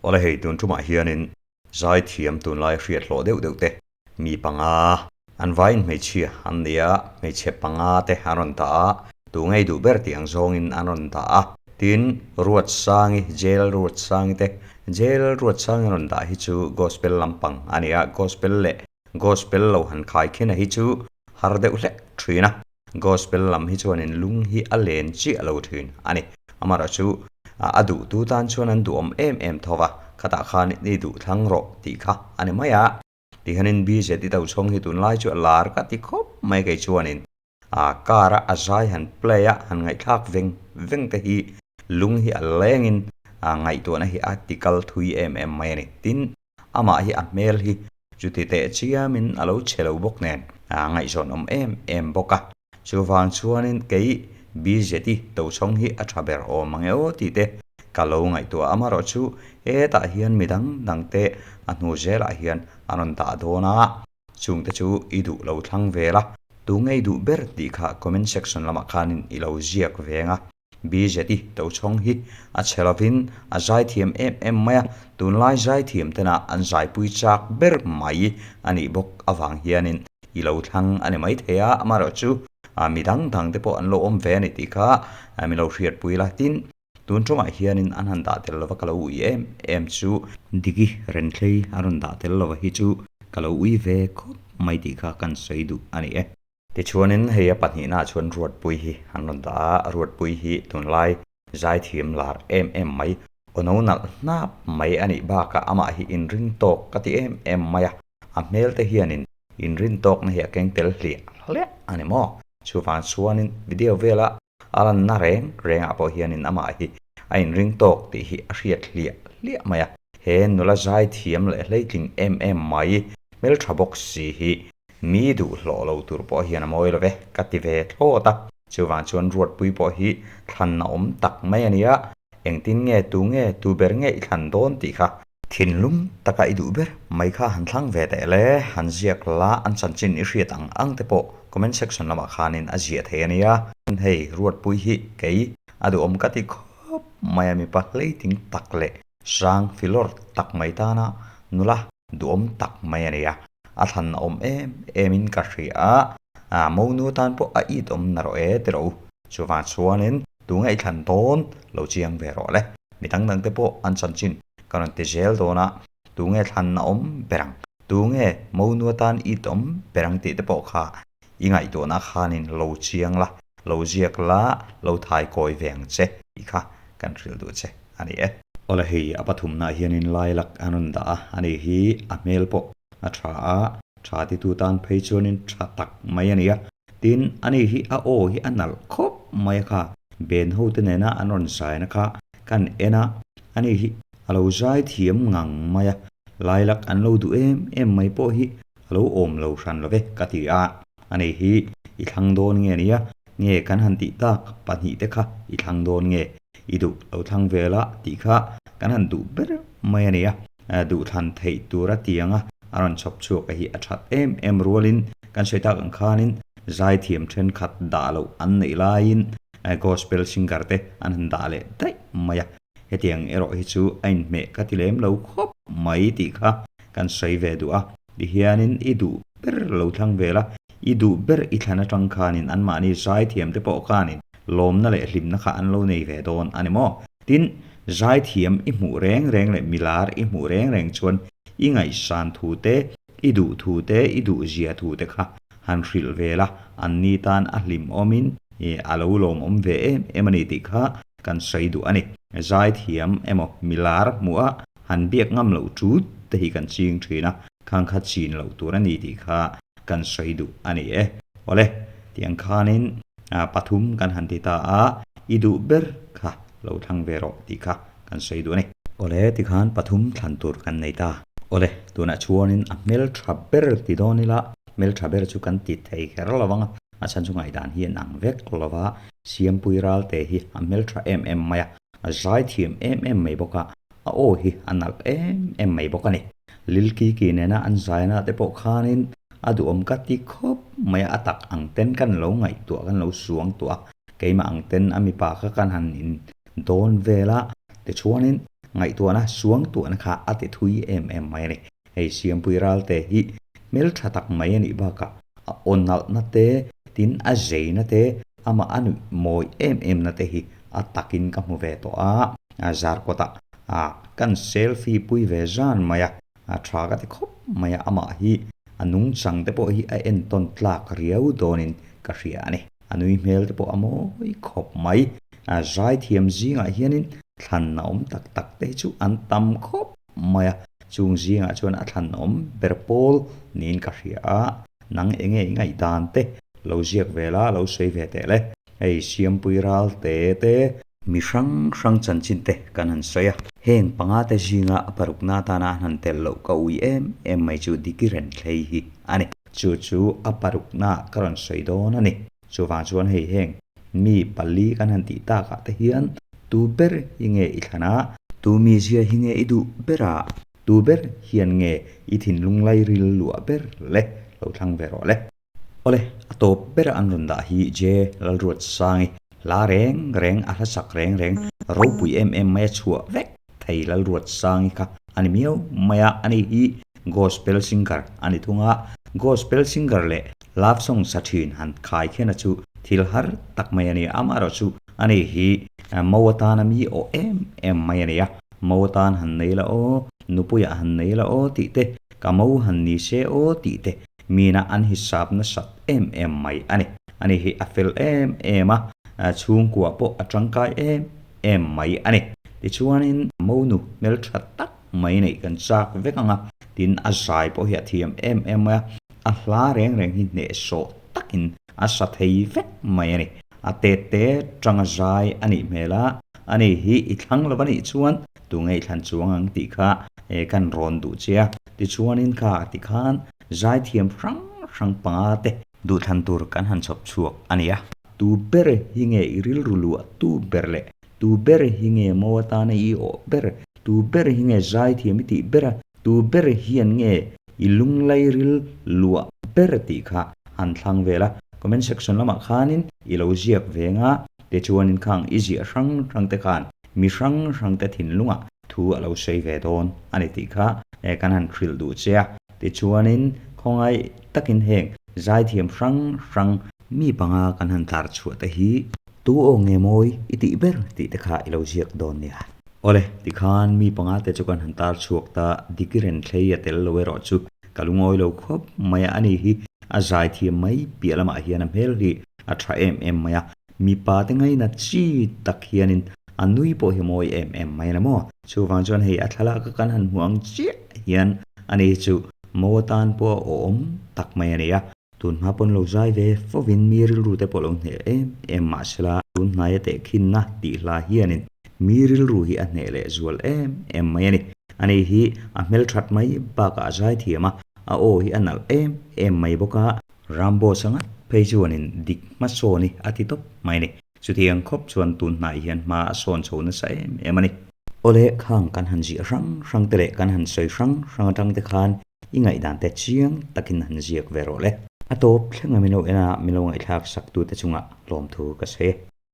Awle hei tun tumah hianin zaithiam tunlai hriat hlawh deuh deuh te mi panga an vaiin hmeichhia an ni a, hmeichhe panga te an rawn dah a, tu ngei duh ber tih ang zawngin an rawn dah a. Tin, Ruatsangi, Jail Ruatsangi te, Jail Ruatsangi rawn dah hi chu Gospel lampang a ni a, Gospel leh Gospel lo han khai khin a hi chu har deuh hlek thin a, Gospel lam hi chuanin lung hi a len chiah lo thin a ni. Amaherawhchu a duhtu tan chuan an duhawm em em tho va, khatah khan i duh thlang rawh tih kha a ni mai a. Tihianin BZ i tochhawng hi tunlai chu a lar ka ti khawp mai kei chuanin a car a a zai han play a han ngaihthlak veng veng te hi lung hi a lengin a ngaihtuahna hi a tikal thui em em mai a ni. Tin, Amah hi a hmel hi chuti teh chiamin a lo chhe lo bawk nen a ngaihzawn awm em em bawk a. Chuvang chuanin kei BZI tochhawng hi a tha ber awm ang e aw tih te ka lo ngaihtuah amarawh chu hetah hian midang dang te a hnu zelah hian a rawn dah dawn a, chungte chu i duh lo thlang vel a, tu ngei duh ber tih kha comment section lamah khanin i lo ziak veng a. BZI Tochhawng hi a chhe lovin a zaithiam em em mai a, tunlai zaithiam tena an zaipui chak ber mai a nih bawk avang hianin i lo thlang a ni maithei a, amaherawhchu mi dang dang te pawh an lo awm ve a ni tih kha min lo hriatpui la. Tin, tun tawngah hianin an han dah tel lova ka lo ui em em chu Diki Renthlei a rawn dah tel lova hi chu ka lo ui ve khawp mai tih kha kan sawi duh a ni e. Tichuanin hei a pahnihnaah chuan Ruatpui hi an rawn dah a, Ruatpui hi tunlai zaithiam lar em em mai, aw no nalh hnap mai a nih bakah amah hi inring tawk ka ti em em mai a, a hmel te hianin inrin tawkna hi a keng tel hliah hliah a ni maw? Chuvang chuanin video vela a lanna reng rengah pawh hianin amah hi a inring tawk tih hi a hriat hliah hliah mai a, he nula zaithiam leh hleitling em em mai hmeltha bawk si hi Mi duh hlawh lo tur pawh hian a mawi lo ve, ka ti ve thlawt a. Chuvang chuan Ruatpui pawh hi thlan a awm tak mai a nia, engtin nge tu nge tu ber nge i thlan dawn tih kha. Thinlung taka i duh ber mai kha han thlang ve teh le, han ziak la an chanchin i hriat ang ang te pawh comment section lamah khanin a ziah thei a nia. Hei Ruatpui hi kei a duhawm ka ti khawp mai a, mipa hleiting tak leh sang filawr tak mai tana nula duhawm tak mai a nia. A thlan a awm em em in ka hria a, a monu tan pawh a it awm na rawh e ti rawh u. Chuvang chuanin tu nge i thlan dawn lo chiang ve rawh le. Mi dang dang te pawh an chanchin ka rawn ti zel dawn a, tu nge thlan a awm ber ang, tu nge monu atan it awm ber ang tih te pawh kha i ngaihtuahna khanin lo chiang la, lo ziak la, lo thai kawi ve ang che tih kha kan hrilh duh che a ni e. Awle hei a pathumnaah hianin Lailak an rawn dah a, ani hi a hmel pawh a tha a, tha titu tan phei chuanin tha tak mai a ni a. Tin, ani hi a aw hi a nalh khawp mai a kha, Ben ho te nena an rawn zaina kha kan en a, ani hi a lo zai thiam ngang mai a, Lailak an lo duh em em mai pawh hi a lo awm lo hran lo ve ka ti a, ani hi i thlang dawn nge nia, nge kan han tih tak pahnih te kha i thlang dawn nge i duh lo thlang ve la tih kha kan han duh ber mai a ni a, duhthlan theih tura tiang a a rawn chhawp chhuak a hi a that em em rualin kan sawi tak ang khanin zaithiam thenkhat dah loh an neih laiin gospel singer te an han dah leh daih mai a, hetiang erawh hi chu a inhmeh ka ti lem lo khawp mai tih kha kan sawi ve duh a, tihianin i duh ber lo thlang ve la, i duh ber i thlan atang khanin anmahni zaithiam te pawh khanin lawmna leh hlimna kha an lo nei ve dawn a ni maw? Tin, zaithiam i hmuh reng reng leh milar i hmuh reng reng chuan i ngaihsan thu te, i duh thu te, i duh zia thu te kha han hrilh ve la, an ni tan a hlim awmin a lo lawmawm ve em em a ni tih kha kan sawi duh a ni. Zaithiam emaw milar hmuh a han biak ngam loh tut te hi kan ching thin a, khang kha chin loh tur a ni tih kha kan sawi duh a ni e. Awle, tiang khanin pathum kan han ti ta a, i duh ber kha lo thlang ve rawh tih kha kan sawi duh a ni. Awle, tikhan pathum thlan tur kan nei ta. Awle, tunah chuanin a hmeltha ber ti dawn ila, hmeltha ber chu kan ti thei kher lo vang a, a chhan chu ngaihdan hi an ang vek lo va, Siampui Ralte hi a hmeltha em em mai a, a zaithiam em em mai bawk a, a aw hi a nalh em em mai bawk a ni. Lil Kiki nena an zaina te pawh khanin a duhawm ka ti khawp mai a, a tak ang ten kan lo ngaihtuah kan lo suang tuah a, keimah ang ten a mipa kha kan han in dawn vel a, tichuanin. Ngaihtuahna suangtuahna kha a ti thui em em mai a ni. Hei Siampui Ralte hi hmeltha tak mai a nih bakah a aw nalhna te, tin a zeina te, amah a nuih mawi em em na te hi a takin ka hmu ve tawh a. Zarkawtah kan selfie pui ve zan mai a, a tha ka ti khawp mai a, amah hi a nungchang te pawh hi a entawn tlak riau dawnin ka hria a ni. A nui hmel te pawh a mawi khawp mai. Zaithiam zingah hianin thlan a awm tak tak te hi chu an tam khawp mai a, chung zingah chuan a thlan awm ber pawl niin ka hria a, nang enge i ngaihdan te lo ziak ve la, lo sawi ve teh le. Hei Siampui ral te te. Mi hrang hrang chanchin te kan han sawi a. Heng panga te zinga a parukna atana an han tel loh ka ui em em mai chu Diki Renthlei hi a ni. Chu chu a parukna ka rawn sawi dawn a ni. Chuvang chuan hei heng mi pali kan han tih takah te hian tu ber hi nge i thlan a? Tu mizia hi nge i duh ber a? Tu ber hian nge i thinlung lairil luah ber le? Lo thlang ve rawh le. Awle, a tawp bera an rawn dah hi J. Lalruatsangi hla reng reng a hla sak reng reng ropui em em mai a chhuah vek thei Lalruatsangi kha a ni miau mai a, ani hi Gospel singer a ni thung a, Gospel singer leh Love song sa thin han khai khian a chu thil har tak mai a ni, amaherawh chu ani hi mo atana mi awh em em mai a ni a, mo atan han nei la aw, nupuiah han nei la aw tih te, ka mo han ni se aw tih te Mina an hisap nasat em em mai a ni. Ani hi a fel em em a, chhungkua pawh a tangkai em em mai a ni. Tichuanin monu hmeltha tak mai neih kan chak vek ang a, tin a zai pawh hi a thiam em em mai a, a hla reng reng hi hnehsawh takin a sa thei vek mai a ni. A tet te tanga zai a nih hmel a, ani hi i thlang lo a nih chuan tunge i thlan chuang ang tih kha kan rawn duh che a, tichuanin kha tikhan Zaithiam hrang hrang panga te duhthlan tur kan han chhawp chhuak a ni a. Tu ber hi nge i rilru luah tu ber leh tu ber hi nge maw atana i awh ber, tu ber hi nge zaithiam i tih ber a, tu ber hian nge i lunglai ril luah ber tih kha han thlang vel a. Comment section lamah khanin i lo ziak ve nga, tichuanin khang i ziah hrang hrang te khan mi hrang hrang te thinlungah thu a lo sawi ve dawn a ni tih kha kan han hrilh duh che a. Tichuanin khawngaih takin heng zaithiam hrang hrang mi panga kan han tar chhuah te hi tu aw nge mawi i tih ber tih te kha i lo ziak dawn nia. Awle, tikhan mi panga te chu kan han tar chhuak ta, Dikiren thlei a tel lo erawh chu ka lungawi lo khawp mai a, ani hi a zaithiam mai piah lamah hian a hmel hi a tha em em mai a, mipa te ngaina chi tak hianin a nui pawh hi mawi em em mai a ni maw? Chuvang chuan hei a thlalak a kan han hmuh ang chiah hian ani chu mo atan pawh a awm tak mai a ni a. Tun hma pawn lo zai ve fovin mi rilru te pawh lo hneh em em mahsela tun hnaia tehkhinna tih hla hianin mi rilru hi a hneh leh zual em em mai a ni. Ani hi a hmelthat mai bakah a zai thiam a, a aw hi a nalh em em mai bawk a. Rambo sangat phei chuanin dik hmasawn hi a ti tawp mai a ni. Chutiang khawp chuan tun hnai hian hma a sawn chho nasa em em a ni. Awle, khang kan han ziah hrang hrang te leh kan han sawi hrang hrang atang te khan i ngaihdan te chiang takin han ziak ve rawh le. A tawp thlenga min lo en a, min lo ngaihthlak sak tute chungah lawmthu ka sawi e.